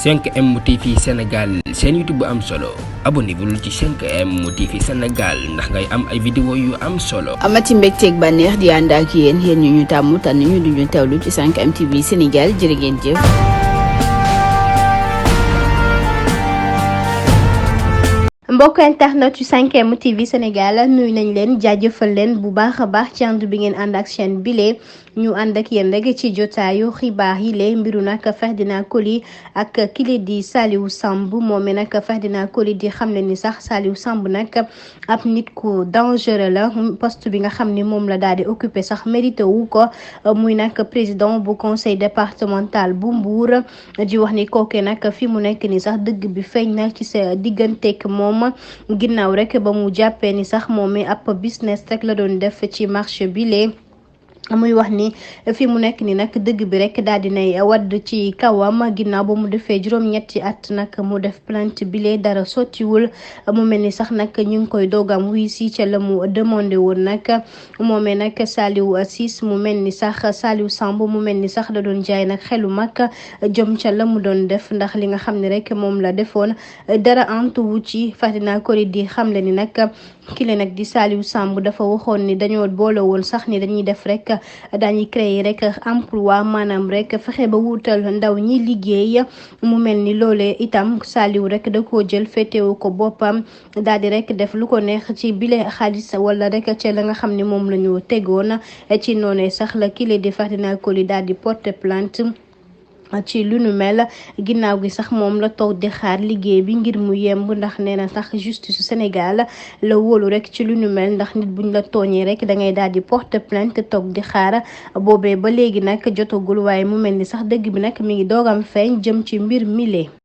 5M TV Sénégal seen YouTube bu am solo abonnez-vous ci 5M TV Sénégal ndax ngay am ay vidéo yu am solo. amati mbégteeg bànneex di ànd ak yéen ñu ñu tàmm tànn ñu duñu teewlu ci 5M TV Sénégal jërë ngeen jëf. mbokk internet yu 5M TV Sénégal nuyu nañ leen jaajëfal leen bu baax a baax ci ànd bi ngeen ànd ak chaîne bile ñu ànd ak yéen rek ci jotaayu xibaar yi lee mbiru nag Ferdinand Coly ak kile di Saliou Samb moomee nag Ferdinand Coly di xam ne ni sax Saliou Samb nag ab nit ku dangereux la poste bi nga xam ni moom la daal di occupé sax mérité wu ko muy nag président bu conseil départemental bu Mbour di wax ni kooke nag fi mu nekk ni sax dëgg bi feeñ na ci sa digganteeg moom ginnaaw rek ba mu jàppee ni sax moom mi ab business rek la doon def ci marché bi lee muy wax ni fi mu nekk ni nag dëgg bi rek daal dinay wadd ci kawam ginnaaw ba mu defee juróom-ñetti at nag mu def plainte bile dara sottiwul mu mel ni sax nag ñu ngi koy doogam wuy si ca la mu demandé woon nag moomee nag Saliou Ciss mu mel ni sax Saliou Samb mu mel ni sax da doon jaay nag xelu mag jëm ca la mu doon def ndax li nga xam ne rek moom la defoon dara antuwu ci Ferdinand Coly di xamle ni nag kile nag di Saliou Samb dafa waxoon ni dañoo boole woon sax ni dañuy def rek dañuy créer rek emploi maanaam rek fexe ba wuutal ndaw ñi liggéey mu mel ni loolee itam Saliou rek da koo jël féetewu ko boppam daal di rek def lu ko neex ci bile xaalis wala rek ca la nga xam ne moom la ñu tegoon ci noonee sax la kile di Ferdinand Coly daal di porter plainte ci lu nu mel ginnaaw gi sax moom la toog di xaar liggéey bi ngir mu yemb ndax nee na sax justice Sénégal la wóolu rek ci lu nu mel ndax nit buñ la tooñee rek da ngay daal di porter plainte toog di xaar boobee ba léegi nag jotagul waaye mu mel ni sax dëgg bi nag mi ngi doogam feeñ jëm ci mbir mile